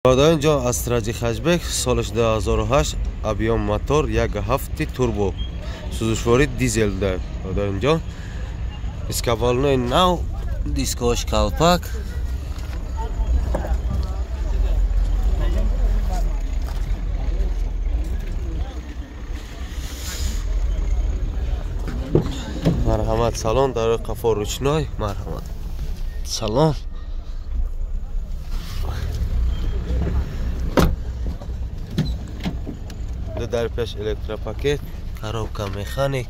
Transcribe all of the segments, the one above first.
Бародарон Астра G хэтчбек, солаш 2008, объем мотор 1.7 турбо, сӯзишворӣ дизел да. Бародарон ҷон, дискобалонои нав, дискош калпак. Марҳамат, салон, дар қафо ручной. Марҳамат, салон. Дар пеш электропакет, коробка механик.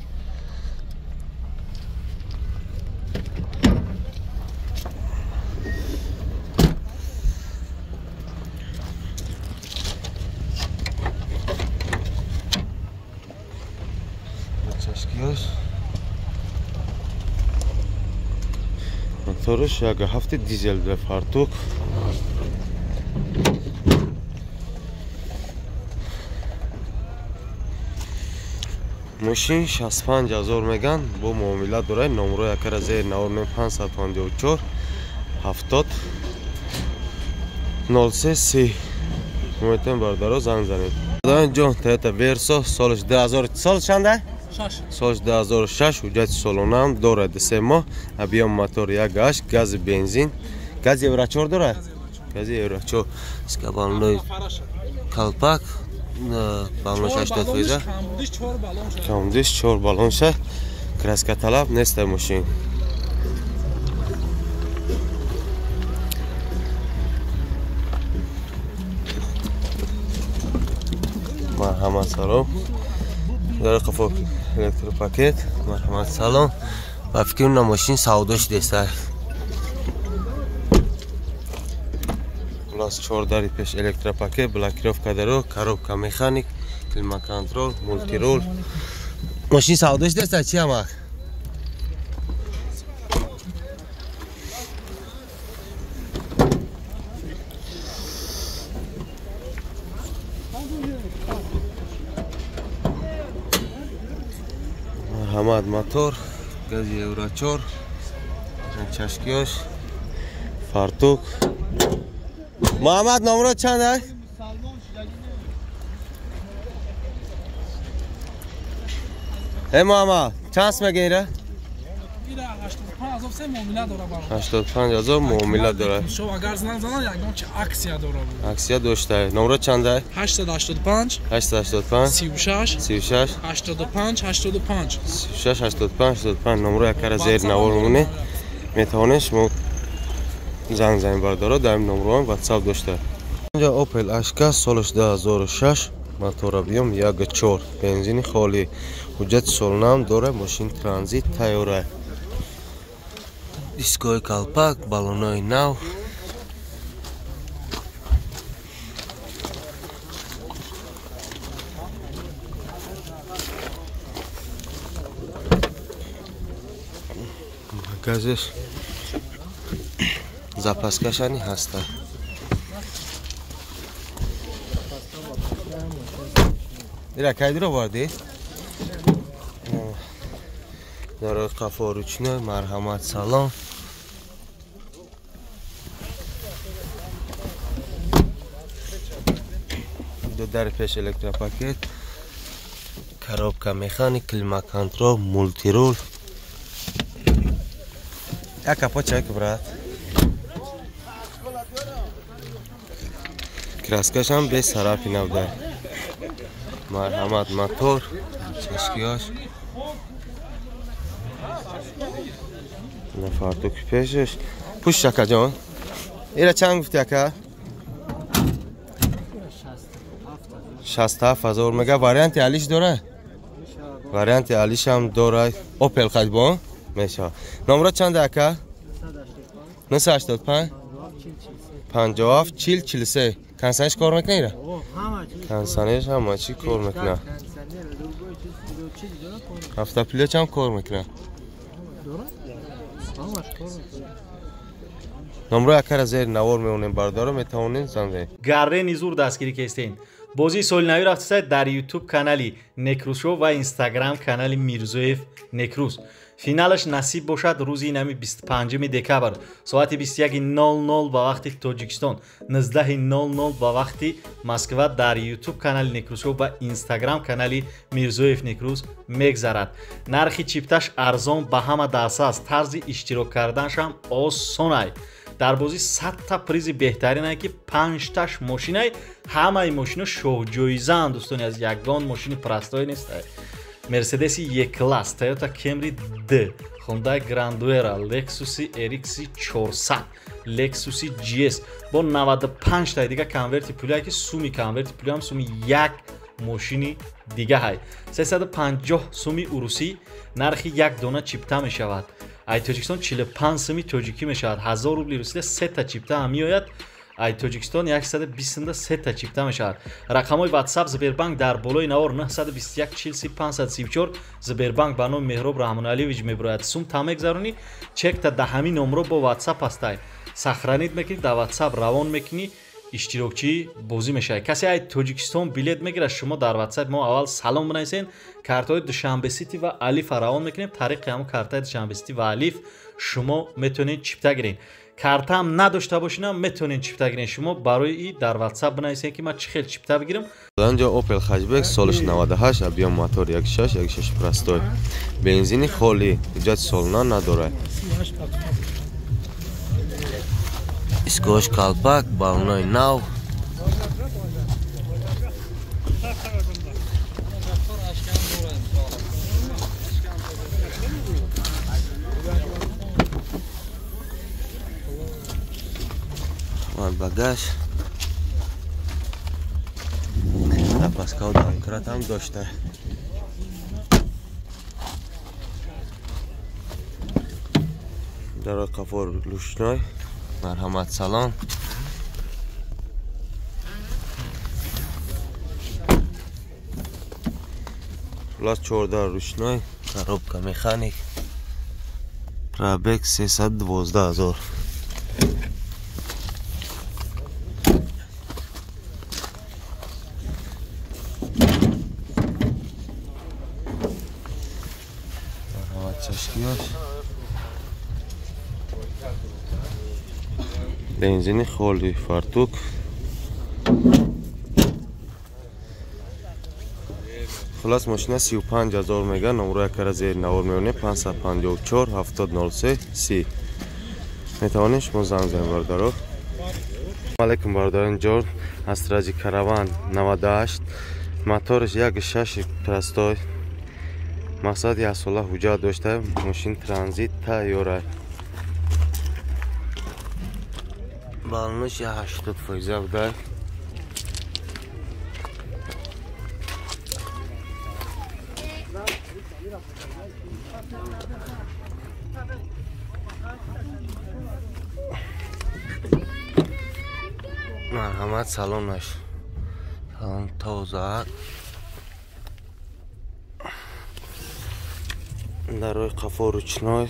Чашкиёш. Моторш 1.7 дизел да, фартук. Мошин 65 ҳазор меган, бо муомила дорад. Номро якара зер навор 554 70 03 30. Метавонед бародаро занг занед. Бародарон ҷон, Toyota Verso, солаш 2000, сол чанда? Солаш 2006, ҳуҷҷати солонаам дорад, 3 моҳ, объем мотор 1.8, гази бензин, гази Евро 4 дорад? Гази Евро 4, скабалнои калпак, баллон 80%, камдиш 4 баллонша, краска талаб нест мошин. Марҳамат, салом. Дар қафо электропакет. Марҳамат, салом. Ба фикрим на мошин савдо шудест. Плюс 4 дари пеш электропакет, блокировка даро, коробка механик, климат-контрол, мультирул. Мошин савдо шудест чи амак? Марҳамат, мотор, гази Евро 4, чашкиёш, фартук. Муҳаммад, номро чанд аст? Эй Муҳаммад, чанд сум мегӯӣ ира? 85 ҳазор муомила дорад. Агар занг занад, ягон чи аксия дорад. Аксия дошта. Номро чанд аст? 885 885 36 36 85 85 36 85 85. Номро якара зер навор мемонед. Метавонед шумо занг занед бародаро, дар ин номроам WhatsApp дошта. Инҷа Opel Ashka, солаш 2006, мотор объем 1.4, бензини холӣ, ҳуҷҷати солонаам дорад, мошин транзит тайёр. Дискои калпак, баллонои нав. Газеш запаскашани ҳаста. Ира кайдиро овардӣ? Дар қафо ручной. Марҳамат, салом. Ду дар пеш электропакет, коробка механик, климат-контрол, мультирул. Як капот чай ки брат. Краскаш ҳам без сарафи набуда. Марҳамат, мотор, чашкиёш. На фартуки пешаш. Пушт ака ҷон. Ира чанд гуфти ака? 67 ҳазор мега. Варианти алиш дора? Варианти алиш ҳам дора. Opel қадбон мешавад. Номро чанд ака? 985 57 40 43. Консаниш кор мекунад ира? Консаниш ҳама чӣ кор мекунад. Автопилот ҳам кор мекунад. Номро якара зери навор меонем бародаро, метавонед занг занед. Гаррени зур дастгирӣ кестен. Бозии соли нави рафтисай дар YouTube канали Некрӯзшоу ва Instagram канали Мирзоев Некрӯз. Финалаш насиб бошад рӯзи нами 25 декабр соати 21:00 ба вақти Тоҷикистон, 19:00 ба вақти Москва дар YouTube канали Некрӯзшоу ва Instagram канали Мирзоев Некрӯз мегзарад. Нархи чипташ арзон ба ҳама дастрас, тарзи иштирок карданашам осонай. Дар бозӣ 100 та призи беҳтаринае ки 5таш мошинай, ҳамаи мошино шоҳҷоизаанд дӯстони аз, ягон мошини простой нестай. Мерседеси Е-класс, Toyota Camry D, Hyundai Grand Era, Lexus RX 400, Lexus GS бо 95 таи дига конверти пулие ки суми конверти пулиам суми як мошини дига ҳай. 350 суми урусӣ нархи як дона чипта мешавад. Ай Тоҷикистон 45 суми тоҷикӣ мешавад. 1000 рубли русия сета чипта ҳам меояд. Ай Тоҷикистон 120 сета чипта мешавад. Рақамҳои WhatsApp Сбербанк дар болои навор 921 43 534 Сбербанк ба номи Меҳроб Раҳмоналиевич мебирояд. Сум та мегзаронӣ, чекта да ҳамин номро бо WhatsApp ҳастай. Сохранить мекунӣ, дар WhatsApp равон мекунӣ, иштирокчии бозӣ мешавад. Касе ай Тоҷикистон билет мегирад, шумо дар WhatsApp мо аввал салом бинависед, картаҳои Душанбе Сити ва Алифа равон мекунем. Тариқи ҳамон картаи Душанбе Сити ва Алиф шумо метавонед чипта гиред. Картаам надошта бошинам метавонед чипта гиред. Шумо барои и дар WhatsApp бинависед ки ман чӣ хел чипта бигирам. Анҷо Opel Hatchback солиш 98, объем мотор 1.6, 1.6 простой. Бензини холӣ, ҳуҷҷати солона надорад. Искош калпак, балонои нав. Багаж. Запаска домкрат ҳам дошта. Дар қафор лушной. Марҳамат салон. Плюс 14 ручной, коробка механик. Пробег 312 000. Марҳамат чашкиёш. Бензини холӣ, фартук. Хулас мошина 35 000 мега, номро якара зери навор меонем 554 70 03 30. Метавонед шумо занг занед бародаро. Алейкум бародарон ҷон, Астраҷи Караван 98, мотораш 1.6 простой. Мақсад як сола ҳуҷҷат дошта, мошин транзит тайёра. Балонаш 80% буда. Марҳамат салонаш. Салон тоза. Дарои қафо ручной.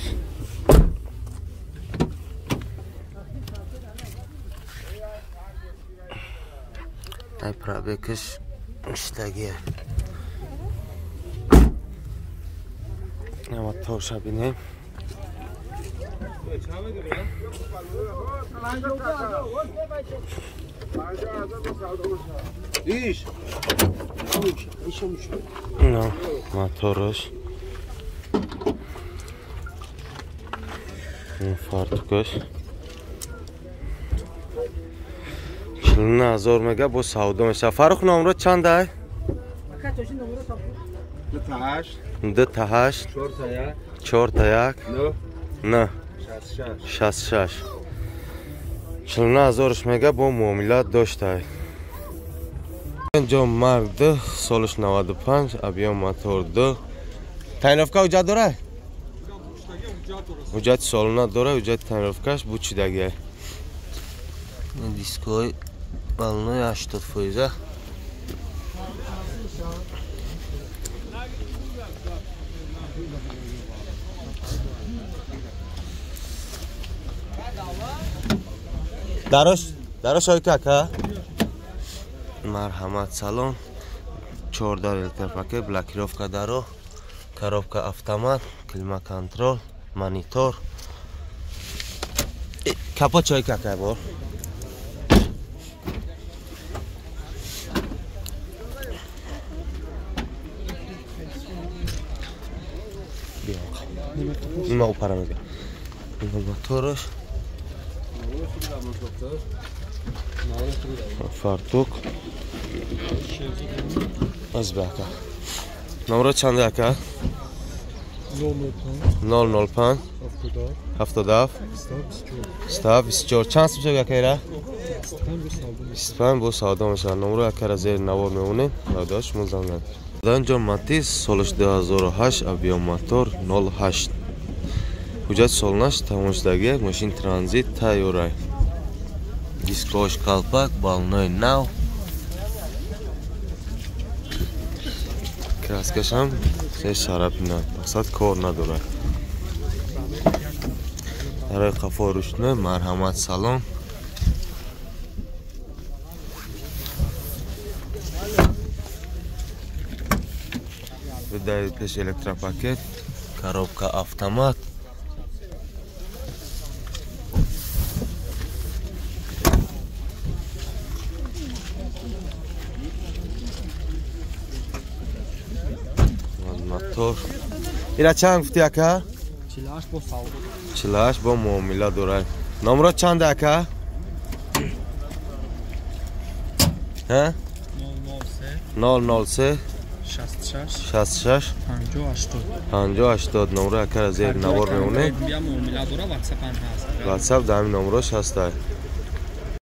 Ай пробегаш иштагия. Моторша бинем. Мотораш. Фартукаш. 49 000 мега бо савдо мешавад. Фаррух номро чанд ай? 2 та 8 4 та 1 9 66 49 000 мега бо муомила доштай. Инҷо мард солаш 95, объем мотор 2. Тайновка ҳуҷҷат дорад? Ҳуҷҷати солона дорад, ҳуҷҷати тайновкаш бучидагиай. Дискои балонои 80%. Дарош, дарош ой кака? Марҳамат салон. 14 электропакет, блокировка даро, коробка автомат, климат-контрол, монитор. Капот чой какай бор. Ма упара мега. Мотораш. Фартук. Аз бака. Номро чанд ака? 005 77 24. Чанд сум шуд акайра? 25 бо савдо мешавад. Номро акара зери навор мемонем. Додаш шумо занг занед. Данҷо Матиз солаш 2008 объем мотор 08. Ҳуҷҷати солнаш тамом шудагӣ, мошин транзит тайёрай. Дискош калпак, балнои нав. Краскашам се шарапина, мақсад кор надорад. Дарои қафо рӯшно, марҳамат салон. Дар пеш электропакет, коробка автомат. Мотор. Ира чанд гуфти ака? 48 бо савдо. 48 бо муомила дорад. Номро чанд ака? Ҳа? 003 66 66 50 50 80. Номро акара зери навор мемонед. Муомила дора, WhatsApp ҳам ҳаст. WhatsApp дар ҳамин номрош ҳаст.